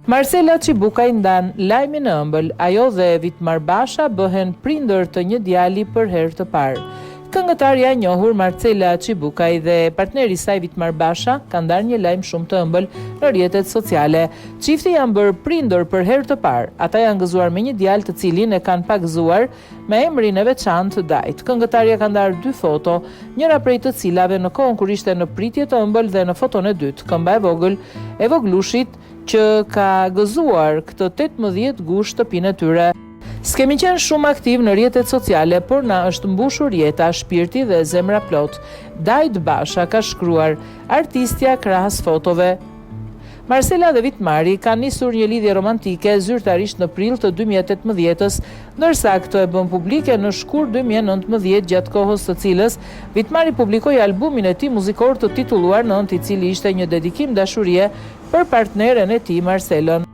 Marsela Çibukaj ndan lajmin e ëmbël, ajo dhe Vitmar Basha bëhen prindër të një djali për herë të parë. Këngëtarja e njohur Marsela Çibukaj dhe partneri i saj Vitmar Basha kanë ndarë një lajm shumë të ëmbël në rrjetet sociale. Çifti janë bërë prindër për herë të parë. Ata janë gëzuar me një djalë të cilin e kanë pagëzuar me emrin e veçantë Dajt. Këngëtarja ka ndarë dy foto, njëra prej të cilave në kohën kur ishte në pritje të ëmbël dhe në foton e dytë, këmba e vogël e vogëlushit që ka gëzuar këtë 18 gusht shtëpinë e tyre. S'kemi qenë shumë aktiv në rrjetet sociale, por na është mbushur jeta, shpirti dhe zemra plot. Dajt Basha ka shkruar artistja krahas fotove. Marsela dhe Vitmari kanë nisur një lidhje romantike zyrtarisht në prill të 2018-ës, ndërsa këtë e bënë publike në shkurt 2019 gjatë kohës së cilës Vitmari publikoi albumin e tij muzikor të titulluar Nëntë, i cili ishte një dedikim dashurie për partneren e tij Marselën.